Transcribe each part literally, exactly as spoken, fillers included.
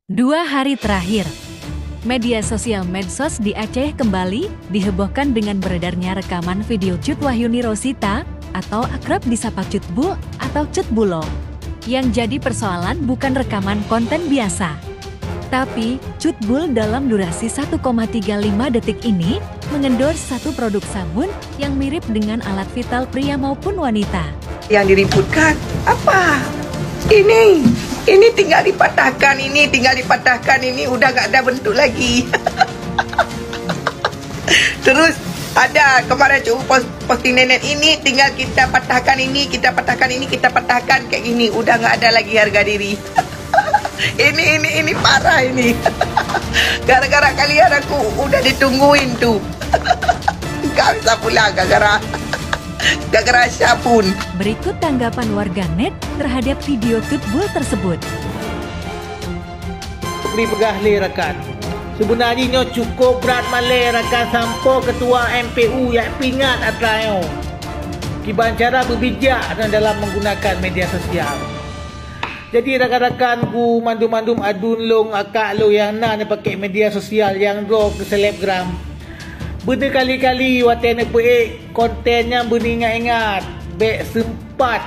Dua hari terakhir, media sosial medsos di Aceh kembali dihebohkan dengan beredarnya rekaman video Cut Wahyuni Rosita atau akrab disapa Cut Bul atau Cut Bulo. Yang jadi persoalan bukan rekaman konten biasa, tapi Cut Bul dalam durasi satu koma tiga lima detik ini mengendorse satu produk sabun yang mirip dengan alat vital pria maupun wanita. Yang diributkan apa? Ini, ini tinggal dipatahkan, ini tinggal dipatahkan, ini udah nggak ada bentuk lagi. Terus ada kemarin Cut Bul pos-, posting nenek, ini tinggal kita patahkan, ini kita patahkan, ini kita patahkan, kayak gini, udah nggak ada lagi harga diri. Ini, ini, ini parah ini. Gara-gara kalian aku udah ditungguin tuh. Gak bisa pulang gara-gara, gara-gara Syabun. Berikut tanggapan warganet terhadap video Cut Bul tersebut. Bri peugah lé rakan. Sebeuna jih nyoe cukôp brat malée rakan sampoe ketua M P U jak pingat atra nyoe. Kiban cara beubijak dalam menggunakan media sosial. Jadi rakan-rakan ku mandum-mandum aduen lôn, akak lôn nyang na neupakèk media sosial nyang droe keu selebgram. Beudeuh kali-kali watèe neupeuék konten nyan beuneuingat-ingat, bèk seumpat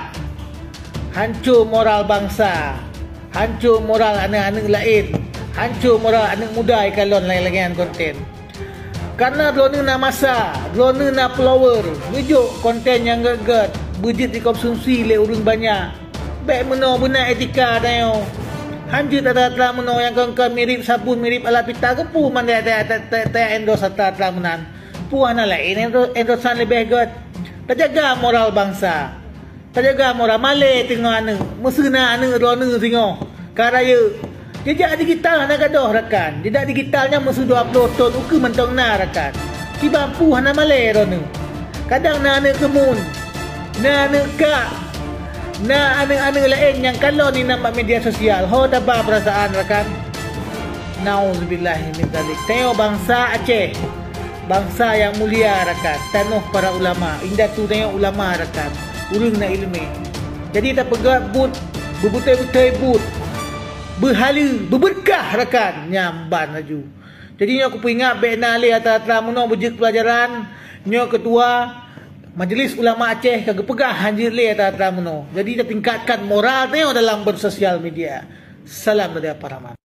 hanco moral bansa, hanco moral aneuk-aneuk laén, hanco moral aneuk muda ikalon lagèe-lagèe nyan konten. Karena droeneuh na masa, droeneuh na follower, neujok konten nyang gèt-gèt beujeuet dikonsumsi lé ureueng banyak. Bèk meunoe beuna etika tanyoe. Hanjeuet atra-atra meunoe nyang kon-kon mirip sabun, mirip alat vital, keupeue mandum ta-, ta-, ta-, ta-endorse atra-atra meunan. Peue hana laén endo-, endorsean leubeh gèt. Tajaga moral bansa. Tajaga moral, malée teungoh aneuk. Meuseu na aneuk droeneuh singoh ka rayeuk. Jejak digital hana gadôh rakan. Jejak digital nyan meuseu dua ploh thon ukeue mantong na rakan. Kiban peue hana malée droeneuh. Kadang na aneuk keumun, na aneuk kak, na aneuk-aneuk laén nyang kalon inan bak media sosial. Ho taba peurasaan rakan. Nauzubillahi min dzalik. Tanyoe bansa Aceh, bansa nyang mulia rakan, tanoh para ulama, indatu tanyoe ulama rakan, ureueng na ileumèe. Jadi tapeugah buet, beubeutôi-beutôi buet, beuhaleue, beubeurkah rakan, nyan ban laju. Jadi nyoe kupeuingat bèk na lé atra-atra meunoe beujeuet peulajaran, nyoe ketua Majelis Ulama Aceh ka geupeugah hanjeuet lé atra-atra meunoe. Jadi tatingkatkan moral tanyoe dalam bersosial media. Salam dari Apa Rahman.